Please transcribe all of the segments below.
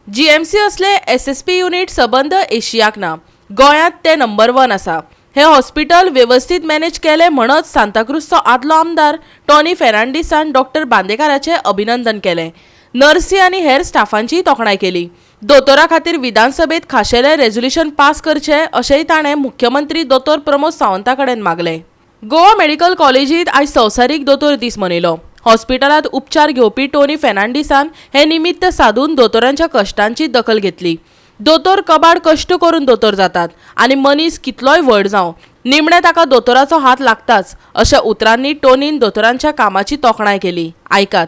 GMC असले SSP unit सबंद एशियाक ना. गोंयांत ते नंबर वन आसा. हे हॉस्पिटल वेवस्थीत मॅनेज केलें म्हणत सांताक्रूजचो आदलो आमदार टॉनी फेर्नांडीसान डॉक्टर बांदेकाराचें अभिनंदन केलें. नर्सी आनी हेर स्टाफांचीय तोखणाय केली. दोतोरा खातीर विधानसभेत खाशेलें रेजोल्युशन पास करचें अशेंय ताणें मुख्यमंत्री दोतोर प्रमोद सावंता कडेन मागलें. गोवा मेडिकल कॉलेजींत आयज संवसारीक दोतोर दीस मनयलो. हॉस्पिटलांत उपचार घेवपी टोनी फेर्नांडीसान हें निमित्त सादून दोतोरांच्या कश्टांची दखल घेतली. दोतोर कबाड कश्ट करून दोतोर जातात आनी मनीस कितलोय व्हड जावं, निमणें ताका दोतोराचो हात लागताच, अशा उतरांनी टोनीन दोतोरांच्या कामाची तोखणाय केली. आयकात.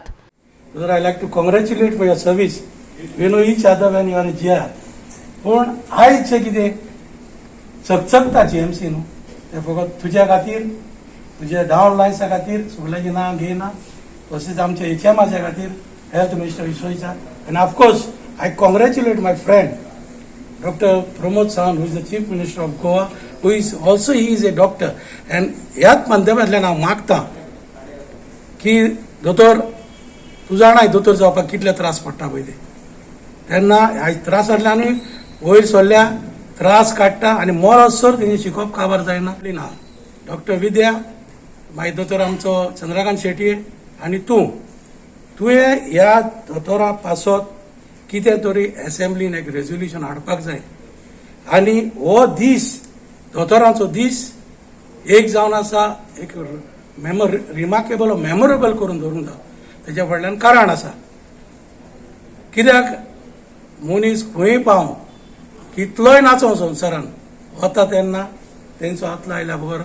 Sir, I like to congratulate for your service. We know each other when you are a GR. पूण आयज जें कितें चकचकता जीएमसी न्हू, तें फकत तुज्या खातीर, तुज्या डावन लायन्सा खातीर, सगल्यांचें नांव घेयना, तशेंच आमच्या एचएमाच्या खातीर, हेल्थ मिनिस्टर विश्वचा, आनी of course I congratulate my friend Doctor Pramod Sawant, who is the Chief Minister of Goa, who is also, he is a doctor. And ह्याच माध्यमांतल्यान हांव मागता की दोतोर, तूं जाणाय दोतोर जावपाक कितले त्रास पडटा पळय ते. तेन्ना आयज त्रासांतल्यानूय वयर सरल्या, त्रास काडटा आनी मरसर तेंचें शिकोवप काबार जायना ना. डॉक्टर विद्या, मागीर दोतोर आमचो चंद्रकांत शेटये आनी तूं, तुवें ह्या दोतोरा पासत कितें तरी एसेंब्लीन एक रेजोल्युशन हाडपाक जाय आनी हो दीस, दोतोरांचो दीस एक जावन आसा, एक मेमोर रिमार्केबल, मेमोरेबल करून दवरूंक जाय. तेज्या फाटल्यान कारण आसा, कित्याक मनीस खंय पावूं, कितलोय नाचों संवसारान, वता तेन्ना तेंचो हात लायल्या बगर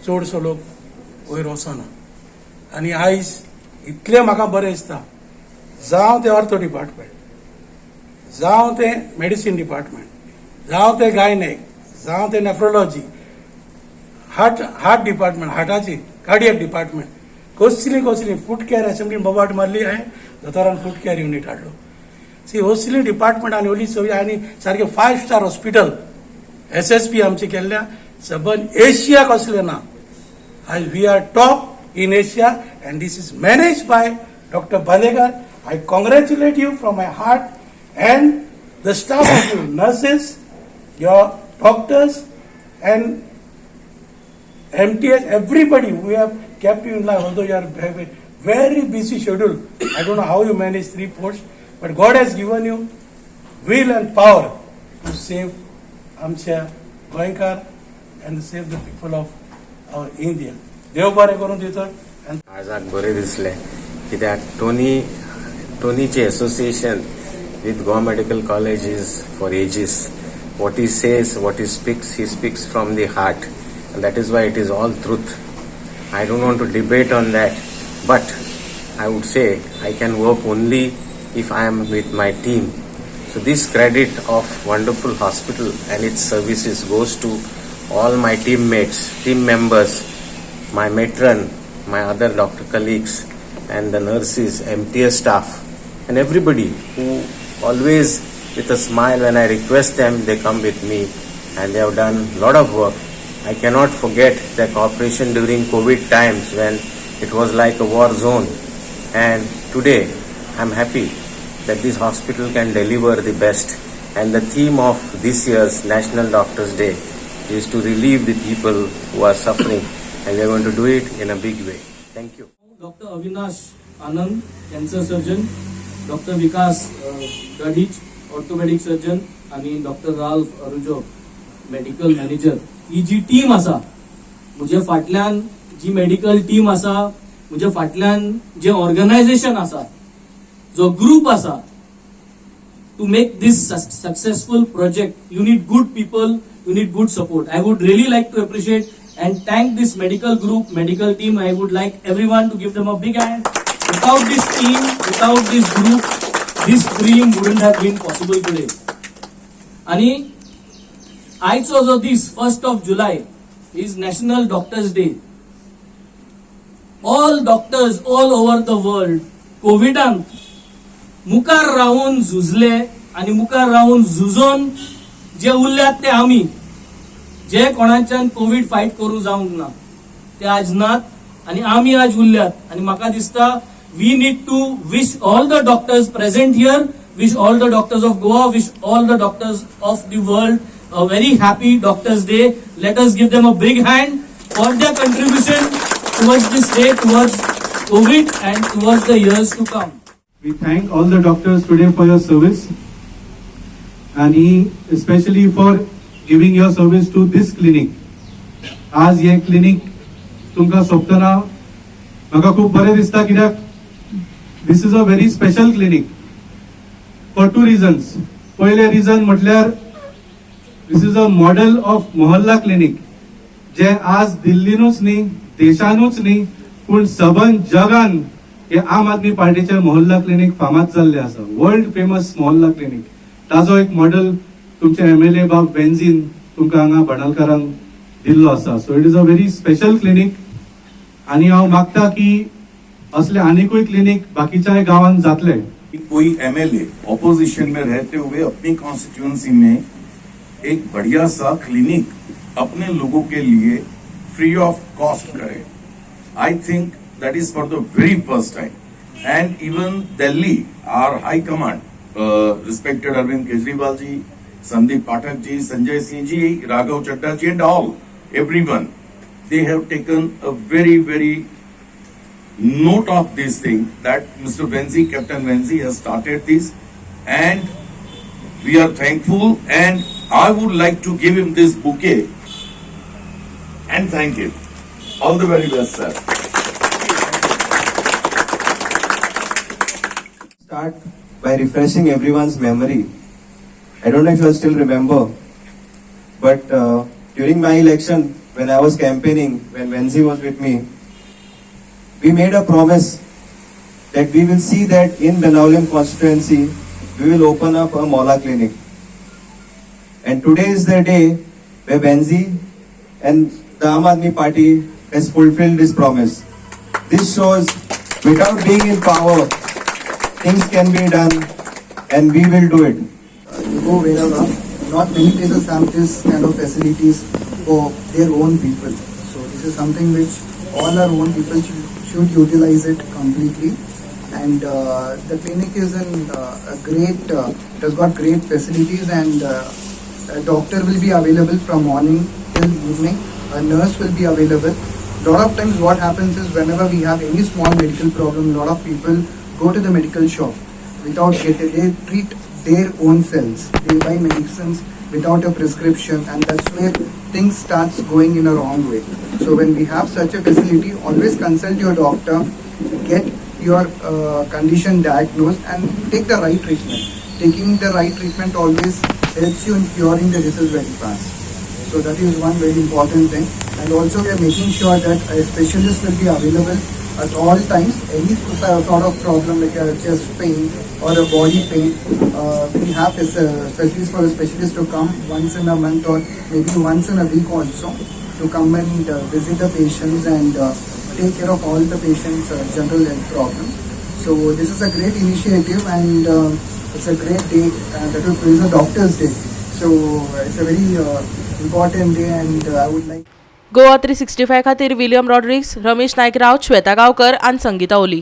चडसो लोक वयर वचना. आनी आयज इतलें म्हाका बरें दिसता, जावं तें ऑर्थो डिपार्टमेंट, जावं तें मेडिसीन डिपार्टमेंट, जावं तें गायनेक, जावं तें नेफ्रोलॉजी, हार्ट डिपार्टमेंट, हार्टाची कार्डियक डिपार्टमेंट, कसली कसली फूट केअर, असेंब्लीन बोबाट मारली हांवें, दोतोरान फूट केअर युनीट हाडलो. सी, असली डिपार्टमेंट आनी ओली सगळी आनी सारकें फायव स्टार हॉस्पिटल एसएसपी आमचे केल्ल्या सबंद एशिया कसलें ना. आयज we are top in Asia and this is manage by Doctor Bandekar. I congratulate you from my heart and the staff of you, nurses, your doctors and MTS, everybody who have kept you in life, although you are have a very busy schedule. I don't know how you manage three posts, but God has given you will and power to save आमच्या गोंयकार and save the people of our India. देव बरें करून दितो and आजाक बरें दिसलें, कित्याक Tony टोनीचे association with Goa Medical College is for ages. What he says, what he speaks, he speaks from the heart. That is why it is all truth. I don't want to debate on that, but I would say I can work only if I am with my team. So this credit of wonderful hospital and its services goes to all my teammates, team members, my matron, my other doctor colleagues, and the nurses, MTS staff, and everybody who always with a smile when I request them, they come with me and they have done a lot of work. I cannot forget their cooperation during COVID times when it was like a war zone. And today, I'm happy that this hospital can deliver the best. And the theme of this year's National Doctors' Day is to relieve the people who are suffering. And we are going to do it in a big way. Thank you. Doctor Avinash Anand, cancer surgeon, doctor Vikas Dadhich, orthopaedic surgeon, आनी doctor Ralph अरुजो, medical manager. ही जी team आसा, म्हजे फाटल्यान जी medical team आसा, म्हज्या फाटल्यान जे organisation आसा, जो ग्रुप आसा, to make this successful project, you need good people, you need good support. I would really like to appreciate and thank this medical group, medical team. I would like everyone to give them a big hand. Without this team, without this group, this dream wouldn't have been possible today. आणि आयचो जो दीस, 1st of July, is National Doctors' Day. All doctors all over the world कोविडान मुखार रावन झुजले आनी मुखार रावन झुजोन जे उरल्यात ते आमी, जे कोणाच्यान कोवीड फायट करूं जावंक ना ते आज नात आनी आमी आज उरल्यात. आनी म्हाका दिसता we need to wish all the doctors present here. Wish all the doctors of Goa, wish all the doctors of the world a very happy Doctors Day. Let us give them a big hand for their contribution towards this day, towards COVID and towards the years to come. We thank all the doctors today for your service and especially for giving your service to this clinic. आज हे clinic तुमकां सोंपतना म्हाका खूब बरें दिसता, कित्याक this is a very special clinic for two reasons. पयलें reason म्हटल्यार this is a model of Mohalla Clinic, जे आज दिल्लीनूच न्ही, देशानूच न्ही, पूण सबंद जगान हे आम आदमी पार्टीचे मोहल्ला क्लिनिक फामाद जाल्ले आसा. वर्ल्ड फेमस मोहल्ला क्लिनिक, ताजो एक मॉडेल तुमचे एमएलए बाब वेन्झीन तुमकां हांगा बणालकारांक दिल्लो आसा. So it is a very special clinic आनी हांव मागता की असले आनिकूय क्लिनिक बाकीच्याय गांवांत जातले. कोई एमएलए ऑपोजिशन में रहते हुए अपनी कॉन्स्टिट्यूएंसी में एक बढ़िया सा क्लिनिक अपने लोगों के लिए फ्री ऑफ कॉस्ट करे, I think that is for the very first time. And even Delhi, our high command, respected Arvind Kejriwal ji, Sandeep Pathak ji, Sanjay Singh ji, Raghav Chadha ji and all, everyone, they have taken a very, very note of this thing that Mr. Venzi, Captain Venzi has started this, and we are thankful, and I would like to give him this bouquet and thank him. All the very best, sir. Start by refreshing everyone's memory. I don't know if you all still remember, but during my election, when I was campaigning, when Venzi was with me, we made a promise that we will see that in Benaulim constituency, we will open up a Mohalla Clinic. And today is the day where Venzi and the Aam Aadmi Party has fulfilled this promise. This shows without being in power, things can be done and we will do it. You go wherever, not many places have this kind of facilities for their own people. So this is something which all our own people should utilize it completely. And the clinic is in a great, it has got great facilities, and a doctor will be available from morning till evening. A nurse will be available. Lot of times what happens is whenever we have any small medical problem, lot of people go to the medical shop without getting, they treat their own selves. They buy medicines without a prescription, and that's where things starts going in a wrong way. So when we have such a facility, always consult your doctor, get your condition diagnosed and take the right treatment. Taking the right treatment always helps you in curing the disease very fast. So that is one very important thing. And also we are making sure that a specialist will be available at all times. Any sort of problem like a chest pain or a body pain, we have a specialist for a specialist to come once in a month or maybe once in a week also to come and visit the patients and take care of all the patients' general health problems. So this is a great initiative, and it's a great day, that will praise the Doctor's Day. So it's a very important day, and I would like Goa 365 खातीर William Rodrigues, Ramesh Naik राव, श्वेता गांवकर आनी संगीता ओली.